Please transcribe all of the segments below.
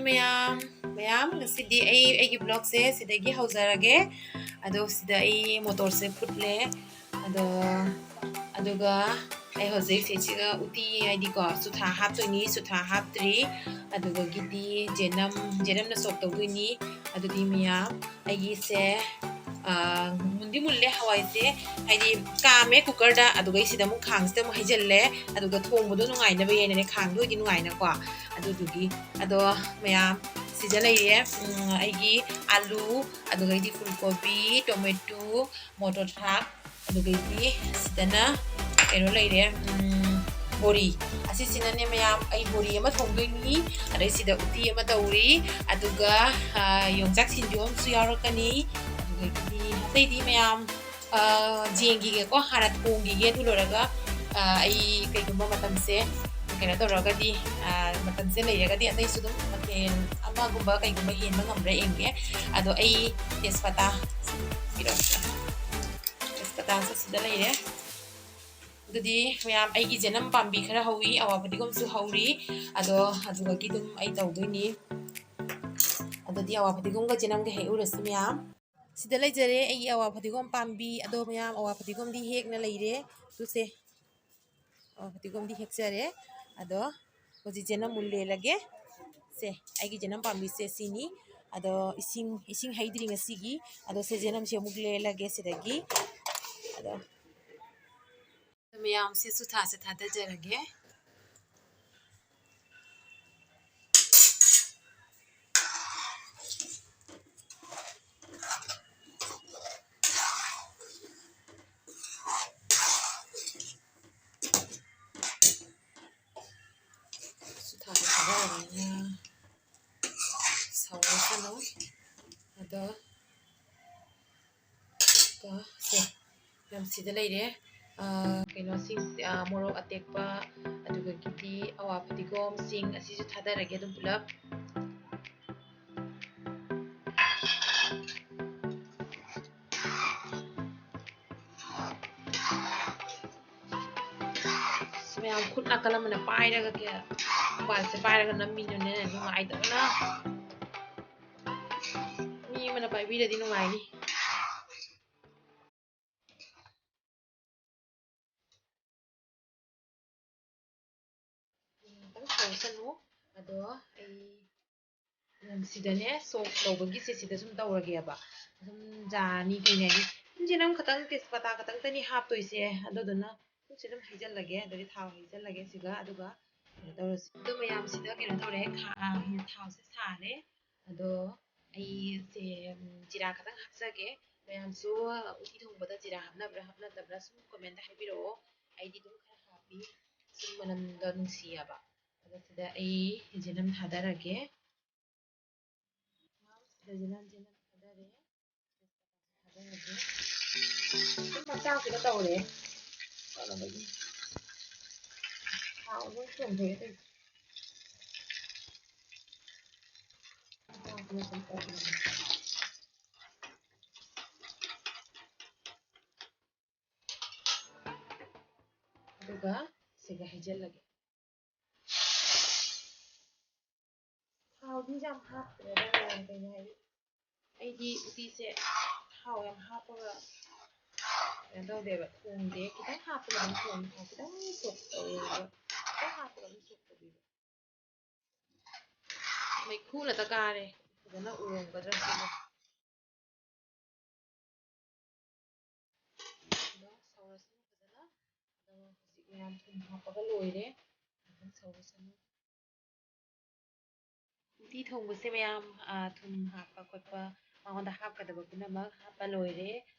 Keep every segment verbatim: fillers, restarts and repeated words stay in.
ꯃꯌꯥꯝ, ꯃꯌꯥꯝ, ꯉꯁꯤꯗꯤ ꯑꯩ, ꯑꯩꯒꯤ vlogꯁꯦ ꯁꯤꯗꯒꯤ ꯍꯧꯖꯔꯒꯦ꯫ ꯑꯗꯣ ꯁꯤꯗ ꯑꯩ ꯃꯣꯇꯣꯔꯁꯦ ꯐꯨꯠꯂꯦ꯫ ꯑꯗꯣ, ꯑꯗꯨꯒ ꯑꯩ ꯍꯧꯖꯤꯛ ꯁꯤꯁꯤꯒ ꯎꯇꯤ, ꯍꯥꯏꯗꯤꯀꯣ, ꯆꯨꯊꯥ ꯍꯥꯞꯇꯣꯏꯅꯤ, ꯆꯨꯊꯥ ꯍꯥꯞꯇ꯭ꯔꯤ꯫ ꯑꯗꯨꯗꯒꯤꯗꯤ ꯖꯦꯅꯝ, ꯖꯦꯅꯝꯅ ꯁꯣꯛ ꯇꯧꯗꯣꯏꯅꯤ꯫ ꯑꯗꯨꯗꯤ ꯃꯌꯥꯝ, ꯑꯩꯒꯤꯁꯦ, ꯑ, ꯃꯨꯟꯗꯤ ꯃꯨꯜꯂꯦ ꯍꯋꯥꯏꯁꯦ, ꯍꯥꯏꯗꯤ ꯀꯥꯝꯃꯦ ꯀꯨꯀꯔꯗ, ꯑꯗꯨꯒ ꯑꯩ ꯁꯤꯗ ꯑꯃꯨꯛ ꯈꯥꯡꯁꯤꯗ ꯑꯃꯨꯛ ꯍꯩꯖꯤꯜꯂꯦ, ꯑꯗꯨꯒ ꯊꯣꯡꯕꯗꯣ ꯅꯨꯡꯉꯥꯏꯅꯕ ꯍꯥꯏꯅꯅꯦ, ꯈꯥꯡꯗ ꯑꯣꯏꯗꯤ ꯅꯨꯡꯉꯥꯏꯅꯀꯣ, ꯑꯗꯨꯗꯨꯒꯤ꯫ ꯑꯗꯣ ꯃꯌꯥꯝ, ꯁꯤꯗ ꯂꯩꯔꯦ, ꯎꯝ, ꯑꯩꯒꯤ ꯑꯂꯨ, ꯑꯗꯨꯒꯩꯗꯤ ꯐꯨꯜ ꯀꯣꯕꯤ, ꯇꯣꯃꯦꯇꯣ, ꯃꯣꯇꯣꯔ ꯊꯥꯛ, ꯑꯗꯨꯗꯒꯤꯗꯤ ꯁꯤꯗꯅ ꯀꯩꯅꯣ ꯂꯩꯔꯦ, ꯎꯝ, ꯕꯣꯔꯤ꯫ ꯑꯁꯤꯁꯤꯅꯅꯦ ꯃꯌꯥꯝ, ꯑꯩ ꯕꯣꯔꯤ ꯑꯃ ꯊꯣꯡꯗꯣꯏꯅꯤ, ꯑꯗꯩ ꯁꯤꯗ ꯎꯇꯤ ꯑꯃ ꯇꯧꯔꯤ, ꯑꯗꯨꯒ, ꯑ, ꯌꯣꯡꯆꯥꯛ ꯁꯤꯡꯖꯨ ꯑꯃꯁꯨ ꯌꯥꯎꯔꯛꯀꯅꯤ꯫ ꯑꯗꯨꯗꯒꯤꯗꯤ ꯑꯇꯩꯗꯤ ꯃꯌꯥꯝ, ꯑ, ꯌꯦꯡꯈꯤꯒꯦꯀꯣ, ꯍꯥꯟꯅ ꯊꯣꯡꯈꯤꯒꯦ꯫ ꯑꯗꯨ ꯂꯣꯏꯔꯒ, ꯑ, ꯑꯩ ꯀꯩꯒꯨꯝꯕ ꯃꯇꯝꯁꯦ ꯀꯩꯅꯣ ꯇꯧꯔꯒꯗꯤ, ꯑ, ꯃꯇꯝꯁꯦ ꯂꯩꯔꯒꯗꯤ ꯑꯇꯩꯁꯨ ꯑꯗꯨꯝ ꯃꯊꯦꯜ ꯑꯃꯒꯨꯝꯕ ꯀꯩꯒꯨꯝꯕ ꯍꯦꯟꯕ ꯉꯝꯕ꯭ꯔꯥ ꯌꯦꯡꯒꯦ꯫ ꯑꯗꯣ ꯑꯩ ꯇꯦꯖꯄꯇꯥ ꯄꯤꯔꯛꯀꯦ꯫ ꯇꯦꯖꯄꯇꯥꯁꯨ ꯁꯤꯗ ꯂꯩꯔꯦ꯫ ꯑꯗꯨꯗꯤ ꯃꯌꯥꯝ, ꯑꯩꯒꯤ ꯖꯦꯅꯝ ꯄꯥꯝꯕꯤ ꯈꯔ ꯍꯧꯏ, ꯑꯋꯥ ꯐꯗꯤꯒꯣꯝꯁꯨ ꯍꯧꯔꯤ꯫ ꯑꯗꯣ ꯑꯗꯨꯗꯒꯤ ꯑꯗꯨꯝ ꯑꯩ ꯇꯧꯗꯣꯏꯅꯤ꯫ ꯑꯗꯨꯗꯤ ꯑꯋꯥ ꯐꯗꯤꯒꯣꯝꯒ ꯖꯦꯅꯝꯒ ꯍꯦꯛꯎꯔꯁꯤ ꯃꯌꯥꯝ꯫ ꯁꯤꯗ ꯂꯩꯖꯔꯦ ꯑꯩꯒꯤ ꯑꯋꯥ ꯐꯗꯤꯒꯣꯝ ꯄꯥꯝꯕꯤ꯫ ꯑꯗꯣ ꯃꯌꯥꯝ, ꯑꯋꯥ ꯐꯗꯤꯒꯣꯝꯗꯤ ꯍꯦꯛꯅ ꯂꯩꯔꯦ꯫ ꯇꯨꯁꯦ, ꯑꯋꯥ ꯐꯗꯤꯒꯣꯝꯗꯤ ꯍꯦꯛꯆꯔꯦ꯫ ꯑꯗꯣ ꯍꯧꯖꯤꯛ ꯖꯦꯅꯝ ꯃꯨꯜꯂꯦꯜꯂꯒꯦ꯫ ꯁꯦ, ꯑꯩꯒꯤ ꯖꯦꯅꯝ ꯄꯥꯝꯕꯤꯁꯦ ꯁꯤꯅꯤ꯫ ꯑꯗꯣ ꯏꯁꯤꯡ, ꯏꯁꯤꯡ ꯍꯩꯗ꯭ꯔꯤ ꯉꯁꯤꯒꯤ꯫ ꯑꯗꯣ ꯁꯦ, ꯖꯦꯅꯝꯁꯦ ꯑꯃꯨꯛ ꯂꯦꯜꯂꯒꯦ ꯁꯤꯗꯒꯤ꯫ ꯑꯗꯣ ꯃꯌꯥꯝꯁꯦ ꯆꯨꯊꯥꯁꯦ ꯊꯥꯗꯖꯔꯒꯦ꯫ ꯆꯨꯊꯥꯁꯦ ꯊꯥꯗꯔꯕꯅꯤꯅ ꯁꯧꯔꯁꯅꯨ꯫ ꯑꯗꯣ ꯀꯣ, ꯁꯦ, ꯌꯥꯝ ꯁꯤꯗ ꯂꯩꯔꯦ꯫ ꯑꯥ, ꯀꯩꯅꯣꯁꯤꯡ, ꯑꯥ, ꯃꯣꯔꯣꯛ ꯑꯇꯦꯛꯄ, ꯑꯗꯨꯗꯒꯤꯗꯤ ꯑꯋꯥ ꯐꯗꯤꯒꯣꯝꯁꯤꯡ ꯑꯁꯤꯁꯨ ꯊꯥꯗꯔꯒꯦ ꯑꯗꯨꯝ ꯄꯨꯂꯞ꯫ ꯃꯌꯥꯝ, ꯈꯨꯠ ꯅꯥꯀꯜ ꯑꯃꯅ ꯄꯥꯏꯔꯒ ꯀꯌꯥ ꯃꯣꯕꯥꯏꯜꯁꯦ ꯄꯥꯏꯔꯒ ꯅꯝꯃꯤꯅꯅꯦ ꯅꯨꯡꯉꯥꯏꯇꯕꯅ꯫ ꯃꯤ ꯑꯃꯅ ꯄꯥꯏꯕꯤꯔꯗꯤ ꯅꯨꯡꯉꯥꯏꯅꯤ꯫ ꯉꯥꯛꯇꯪ ꯁꯧꯁꯅꯨ꯫ ꯑꯗꯣ ꯑꯩ, ꯎꯝ, ꯁꯤꯗꯅꯦ ꯁꯣꯛ ꯇꯧꯕꯒꯤꯁꯦ ꯁꯤꯗ ꯁꯨꯝ ꯇꯧꯔꯒꯦꯕ꯫ ꯁꯨꯝ ꯖꯥ ꯑꯅꯤ ꯀꯩꯅꯦ ꯍꯥꯏꯗꯤ ꯁꯨꯝ ꯆꯦꯅꯝ ꯈꯛꯇꯪ ꯇꯦꯖꯄꯇꯥ ꯈꯛꯇꯪꯇꯅꯤ ꯍꯥꯞꯇꯣꯏꯁꯦ꯫ ꯑꯗꯨꯗꯨꯅ ꯁꯨꯝ ꯁꯤ ꯑꯗꯨꯝ ꯍꯩꯖꯜꯂꯒꯦ, ꯑꯗꯨꯗꯤ ꯊꯥꯎ ꯍꯩꯖꯜꯂꯒꯦ ꯁꯤꯒ, ꯑꯗꯨꯒ ꯀꯩꯅꯣ ꯇꯧꯔꯁꯤ꯫ ꯑꯗꯣ ꯃꯌꯥꯝꯁꯤꯗ ꯀꯩꯅꯣ ꯇꯧꯔꯦ, ꯈꯥ-, ꯑ, ꯊꯥꯎꯁꯦ ꯁꯥꯔꯦ꯫ ꯑꯗꯣ ꯑꯩꯁꯦ, ꯎꯝ, ꯖꯤꯔꯥ ꯈꯛꯇꯪ ꯍꯥꯞꯆꯒꯦ꯫ ꯃꯌꯥꯝꯁꯨ ꯎꯇꯤ ꯊꯣꯡꯕꯗ ꯖꯤꯔꯥ ꯍꯥꯞꯅꯕ꯭ꯔꯥ ꯍꯥꯞꯅꯗꯕ꯭ꯔꯥ ꯁꯨꯝ ꯀꯣꯃꯦꯟꯇ ꯍꯥꯏꯕꯤꯔꯛꯑꯣ꯫ ꯑꯩꯗꯤ ꯑꯗꯨꯝ ꯈꯔ ꯍꯥꯞꯄꯤ, ꯁꯨꯝ ꯃꯅꯝꯗꯣ ꯅꯨꯡꯁꯤꯌꯦꯕ꯫ ꯑꯗꯣ ꯁꯤꯗ ꯑꯩ ꯖꯤꯅꯝ ꯊꯥꯗꯔꯒꯦ꯫ ꯁꯤꯗ ꯖꯤꯅꯝ, ꯖꯤꯅꯝ ꯊꯥꯗꯔꯦ꯫ ꯊꯥꯗꯔꯒꯦ꯫ ꯁꯨꯝ ꯃꯆꯥꯁꯤꯗ ꯇꯧꯔꯦ꯫ ꯇꯧꯔꯕꯒꯤ ꯊꯥꯎ ꯂꯣꯏ ꯆꯣꯡꯊꯣꯛꯑꯦ ꯇꯧꯔꯤꯁꯦ꯫ ꯃꯆꯥꯁꯤꯅ ꯁꯨꯝ ꯇꯧꯔꯦ꯫ ꯑꯗꯨꯒ ꯁꯤꯒ ꯍꯩꯖꯤꯜꯂꯒꯦ꯫ ꯊꯥꯎꯗꯤ ꯌꯥꯝ ꯍꯥꯞꯇ꯭ꯔꯦꯗ ꯃꯌꯥꯝ, ꯀꯩꯅꯣ ꯍꯥꯏꯗꯤ ꯑꯩꯗꯤ ꯎꯇꯤꯁꯦ ꯊꯥꯎ ꯌꯥꯝ ꯍꯥꯞꯄꯒ ꯀꯩꯅꯣ ꯇꯧꯗꯦꯕ, ꯊꯣꯡꯗꯦ꯫ ꯈꯤꯇꯪ ꯍꯥꯞꯄꯒ ꯑꯗꯨꯝ ꯊꯣꯡꯉꯦ, ꯊꯥꯎ ꯈꯤꯇꯪ ꯁꯣꯛ ꯇꯧꯋꯦꯕ, ꯈꯤꯇꯪ ꯍꯥꯞꯄꯒ ꯑꯗꯨꯝ ꯁꯣꯛ ꯇꯧꯕꯤꯕ꯫ ꯃꯩꯈꯨ ꯅꯠꯇ ꯀꯥꯔꯦ, ꯐꯖꯅ ꯎꯔꯝꯒꯗ꯭ꯔꯥ ꯁꯤꯕꯣ꯫ ꯑꯗꯣ ꯁꯧꯔꯁꯅꯨ ꯐꯖꯅ꯫ ꯑꯗꯣ ꯍꯧꯖꯤꯛ ꯃꯌꯥꯝ ꯊꯨꯝ ꯍꯥꯞꯄꯒ ꯂꯣꯏꯔꯦ꯫ ꯑꯗꯨꯝ ꯁꯧꯔꯁꯅꯨ꯫ ꯎꯇꯤ ꯊꯣꯡꯕꯁꯦ ꯃꯌꯥꯝ, ꯑ, ꯊꯨꯝ ꯍꯥꯞꯄ ꯈꯣꯠꯄ, ꯃꯉꯣꯟꯗ ꯍꯥꯞꯀꯗꯕ ꯄꯨꯝꯅꯃꯛ ꯍꯥꯞꯄ ꯂꯣꯏꯔꯦ꯫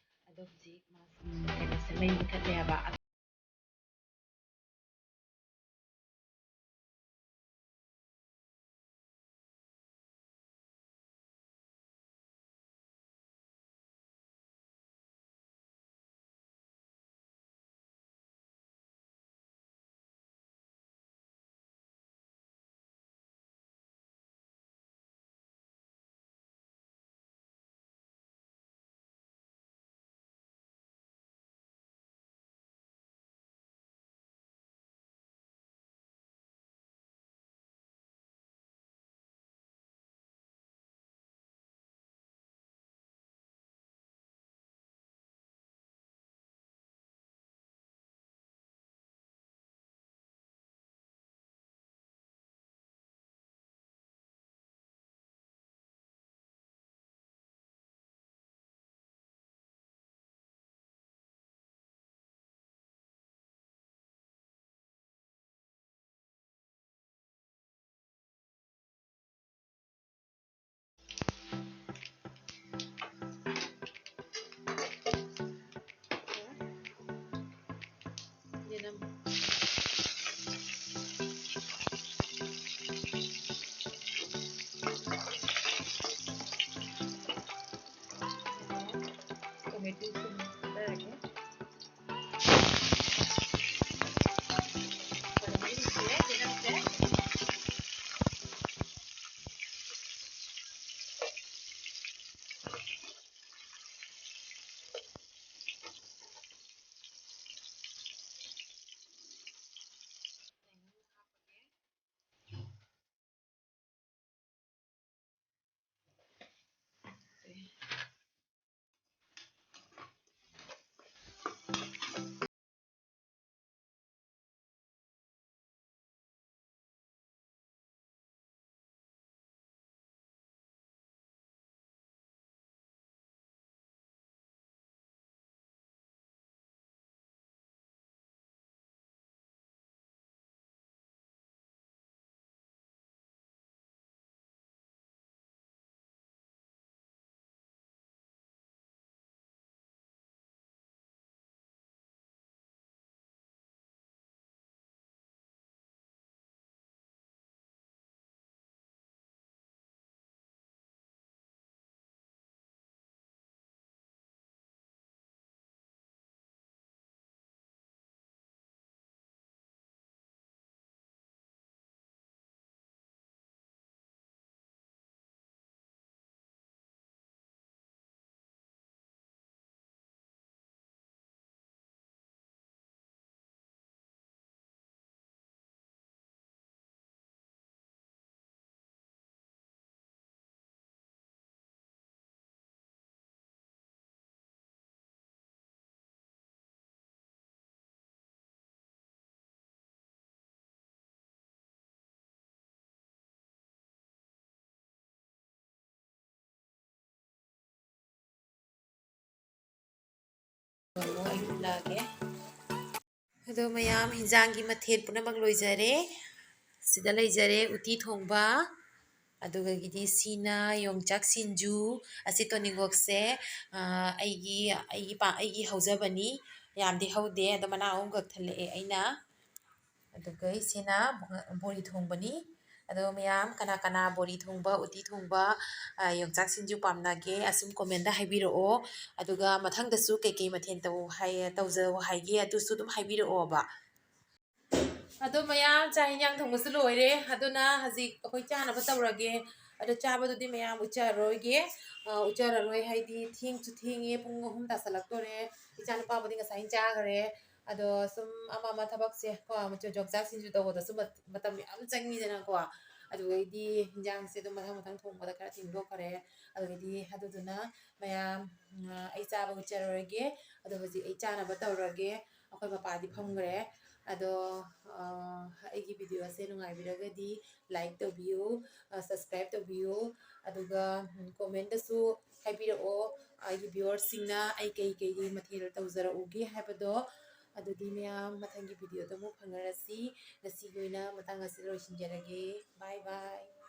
ꯑꯗꯣ ꯍꯧꯖꯤꯛ ꯃꯥꯁꯤ ꯀꯩꯅꯣꯁꯦ ꯃꯩ ꯃꯨꯊꯠꯂꯦꯕ꯫ ꯑꯃꯨꯛ ꯑꯩ ꯎꯠꯂꯛꯑꯒꯦ꯫ ꯑꯗꯣ ꯃꯌꯥꯝ, ꯍꯤꯟꯖꯥꯡꯒꯤ ꯃꯊꯦꯜ ꯄꯨꯝꯅꯃꯛ ꯂꯣꯏꯖꯔꯦ꯫ ꯁꯤꯗ ꯂꯩꯖꯔꯦ ꯎꯇꯤ ꯊꯣꯡꯕ, ꯑꯗꯨꯒꯒꯤꯗꯤ ꯁꯤꯅ ꯌꯣꯡꯆꯥꯛ ꯁꯤꯡꯖꯨ꯫ ꯑꯁꯤ ꯇꯣꯅꯤꯡꯈꯣꯛꯁꯦ, ꯑ, ꯑꯩꯒꯤ, ꯑꯩꯒꯤ ꯄꯥ-, ꯑꯩꯒꯤ ꯍꯧꯖꯕꯅꯤ꯫ ꯌꯥꯝꯗꯤ ꯍꯧꯗꯦ, ꯑꯗꯣ ꯃꯅꯥ ꯑꯍꯨꯝꯈꯛ ꯊꯜꯂꯛꯑꯦ ꯑꯩꯅ꯫ ꯑꯗꯨꯒ ꯁꯤꯅ ꯕꯣꯔꯤ ꯊꯣꯡꯕꯅꯤ꯫ ꯑꯗꯣ ꯃꯌꯥꯝ, ꯀꯅꯥ ꯀꯅꯥ ꯕꯣꯔꯤ ꯊꯣꯡꯕ, ꯎꯇꯤ ꯊꯣꯡꯕ, ꯑ, ꯌꯣꯡꯆꯥꯛ ꯁꯤꯡꯖꯨ ꯄꯥꯝꯅꯒꯦ? ꯑꯁꯨꯝ comment ꯍꯥꯏꯕꯤꯔꯛꯑꯣ꯫ ꯑꯗꯨꯒ ꯃꯊꯪꯗꯁꯨ ꯀꯩꯀꯩ ꯃꯊꯦꯜ ꯇꯧ ꯍꯥꯏ-, ꯇꯧꯖꯧ ꯍꯥꯏꯒꯦ, ꯑꯗꯨꯁꯨ ꯑꯗꯨꯝ ꯍꯥꯏꯕꯤꯔꯛꯑꯣꯕ꯫ ꯑꯗꯣ ꯃꯌꯥꯝ, ꯆꯥꯛ ꯍꯤꯟꯖꯥꯡ ꯊꯣꯡꯕꯁꯨ ꯂꯣꯏꯔꯦ꯫ ꯑꯗꯨꯅ ꯍꯧꯖꯤꯛ ꯑꯩꯈꯣꯏ ꯆꯥꯅꯕ ꯇꯧꯔꯒꯦ꯫ ꯑꯗꯣ ꯆꯥꯕꯗꯨꯗꯤ ꯃꯌꯥꯝ ꯎꯠꯆꯔꯔꯣꯏꯒꯦ꯫ ꯑ, ꯎꯠꯆꯔꯔꯣꯏ ꯍꯥꯏꯗꯤ ꯊꯦꯡꯁꯨ ꯊꯦꯡꯉꯦ, ꯄꯨꯡ ꯑꯍꯨꯝ ꯇꯥꯁꯜꯂꯛꯇꯣꯔꯦ꯫ ꯏꯆꯥꯅꯨꯄꯥꯕꯨꯗꯤ ꯉꯁꯥꯏꯅ ꯆꯥꯈ꯭ꯔꯦ꯫ ꯑꯗꯣ ꯁꯨꯝ ꯑꯃ ꯑꯃ ꯊꯕꯛꯁꯦ ꯀꯣ, ꯃꯆꯨ ꯌꯣꯡꯆꯥꯛ ꯁꯤꯡꯖꯨ ꯇꯧꯕꯗꯁꯨ ꯃꯠ-, ꯃꯇꯝ ꯌꯥꯝ ꯆꯪꯉꯤꯗꯅꯀꯣ꯫ ꯑꯗꯨꯗꯩꯗꯤ ꯍꯤꯟꯖꯥꯡꯁꯦ ꯑꯗꯨꯝ ꯃꯊꯪ ꯃꯊꯪ ꯊꯣꯡꯕꯗ ꯈꯔ ꯊꯦꯡꯗꯣꯛꯈ꯭ꯔꯦ꯫ ꯑꯗꯨꯗꯒꯤꯗꯤ ꯑꯗꯨꯗꯨꯅ ꯃꯌꯥꯝ, ꯑ, ꯑꯩ ꯆꯥꯕ ꯎꯠꯆꯔꯔꯣꯏꯒꯦ꯫ ꯑꯗꯣ ꯍꯧꯖꯤꯛ ꯑꯩ ꯆꯥꯅꯕ ꯇꯧꯔꯒꯦ꯫ ꯑꯩꯈꯣꯏ ꯃꯄꯥꯗꯤ ꯐꯝꯈ꯭ꯔꯦ꯫ ꯑꯗꯣ, ꯑ, ꯑꯩꯒꯤ video ꯁꯦ ꯅꯨꯡꯉꯥꯏꯕꯤꯔꯒꯗꯤ like ꯇꯧꯕꯤꯌꯨ, ꯑ, subscribe ꯇꯧꯕꯤꯌꯨ꯫ ꯑꯗꯨꯒ, ꯎꯝ, comment ꯇꯁꯨ ꯍꯥꯏꯕꯤꯔꯛꯑꯣ, ꯑꯩꯒꯤ viewer ꯁꯤꯡꯅ ꯑꯩ ꯀꯩ ꯀꯩ ꯃꯊꯦꯜ ꯇꯧꯖꯔꯛꯎꯒꯦ ꯍꯥꯏꯕꯗꯣ꯫ ꯑꯗꯨꯗꯤ ꯃꯌꯥꯝ, ꯃꯊꯪꯒꯤ video ꯗ ꯑꯃꯨꯛ ꯐꯪꯅꯔꯁꯤ꯫ ꯉꯁꯤꯒꯤ ꯑꯣꯏꯅ ꯃꯇꯥꯡ ꯑꯁꯤꯗ ꯂꯣꯏꯁꯤꯟꯖꯔꯒꯦ꯫ Bye bye꯫